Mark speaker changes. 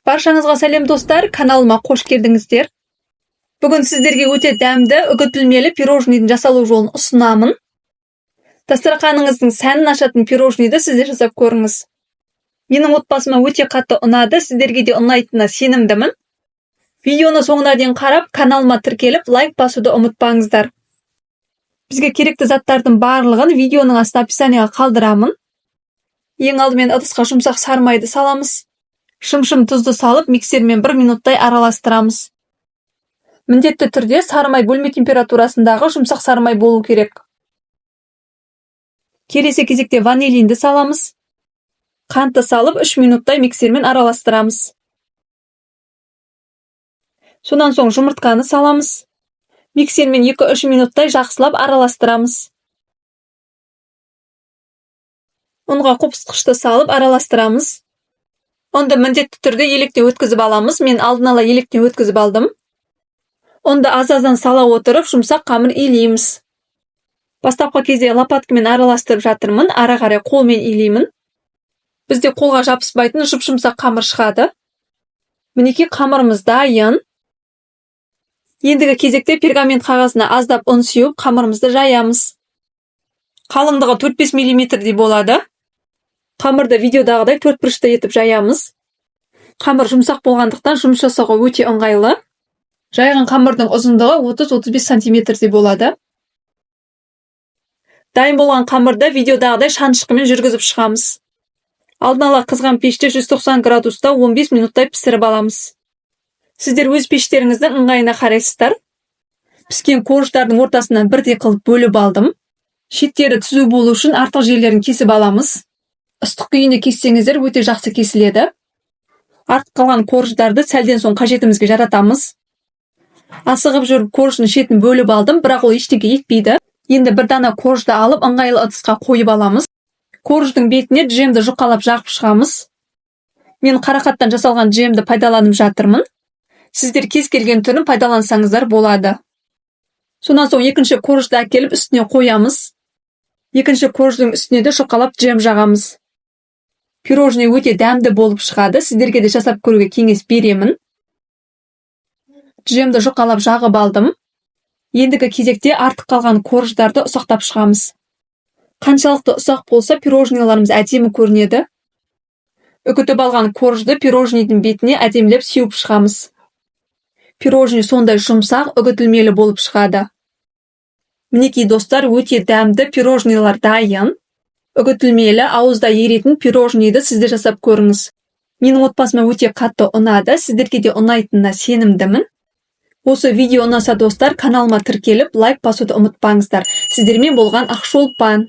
Speaker 1: Баршаңызға сәлем, достар! Каналыма қош келдіңіздер! Бүгін сіздерге өте дәмді үгітілмелі пирожныйдың жасалу жолын ұсынамын. Дастарханыңыздың сәнін ашатын пирожныйды сіз де жасап көріңіз. Менің отбасыма өте қатты ұнады, сіздерге де ұнайтынына сенімдімін. Видеоны соңына дейін қарап, каналыма тіркеліп, лайк басуды ұмытпаңыздар. Бізге керекті заттардың барлығын видеоның астына описанияға қалдырамын. Ең алдымен ыдысқа жұмсақ сары майды саламыз. Шым-шым тұзды салып, миксермен 1 минуттай араластырамыз. Міндетті түрде сары май бөлме температурасындағы жұмсақ сары май болу керек. Келесі кезекте ванилинді саламыз. Қантты салып, 3 минуттай миксермен араластырамыз. Сонан соң жұмыртқаны саламыз. Миксермен 2-3 минуттай жақсылап араластырамыз. Ұнға қопсытқышты салып араластырамыз. Ұнды міндетті түрде електен өткізіп аламыз. Мен алдын ала електен өткізіп алдым. Ұнды аз-аздан сала отырып, жұмсақ қамыр илейміз. Бастапқы кезде лопаткамен араластырып жатырмын, ары қарай қолмен илеймін. Бізде қолға жабыспайтын жұп-жұмсақ қамыр шығады. Мінекей, қамырымыз дайын. Ендігі кезекте пергамент қағазына аздап ұн сеуіп, қамырымызды жаямыз. Қалыңдығы 4-5 миллиметрдей болады. Қамырды видеодағыдай төрт бұрышты етіп жаямыз. Қамыр жұмсақ болғандықтан, жұмыс жасауға өте ыңғайлы. Жайған қамырдың ұзындығы 30-35 сантиметрдей болады. Дайын болған қамырды видеодағыдай шанышқымен жүргізіп шығамыз. Алдын ала қызған пеште 190 градуста 15 минуттай пісіріп аламыз. Сіздер өз пештеріңіздің ыңғайына қарайсыздар. Піскен корждардың ортасынан бірдей қылып бөліп алдым. Шеттері түзу болу үшін артық жерлерін кесіп аламыз. Ыстық күйінде кессеңіздер, өте жақсы кесіледі. Артық қалған корждарды сәлден соң қажетімізге жаратамыз. Асығып жүріп корждың шетін бөліп алдым, бірақ ол ештеңе етпейді. Енді бір дана коржды алып, ыңғайлы ыдысқа қойып аламыз. Корждың бетіне джемді жұқалап жағып шығамыз. Мен қарақаттан жасалған джемді пайдаланып жатырмын. Сіздер кез келген түрін пайдалансаңыздар болады. Сонан соң екінші коржды әкеліп, үстіне қоямыз. Екінші корждың үстіне де жұқалап джем жағамыз. Пирожный өте дәмді болып шығады, сіздерге де жасап көруге кеңес беремін. Джемді жұқалап жағып алдым. Ендігі кезекте артық қалған корждарды ұсақтап шығамыз. Қаншалықты ұсақ болса, пирожныйларымыз әдемі көрінеді. Үгітіп алған коржды пирожныйдың бетіне әдемілеп сеуіп шығамыз. Пирожный сондай жұмсақ, үгітілмелі болып шығады. Мінекей, достар, өте дәмді пирожныйлар дайын. Үгітілмелі, ауызда еритін пирожныйды сіз де жасап көріңіз. Менің отбасыма өте қатты ұнады, сіздерге де ұнайтынына сенімдімін. Осы видео ұнаса, достар, каналыма тіркеліп, лайк басуды ұмытпаңыздар. Сіздермен болған Ақшолпан.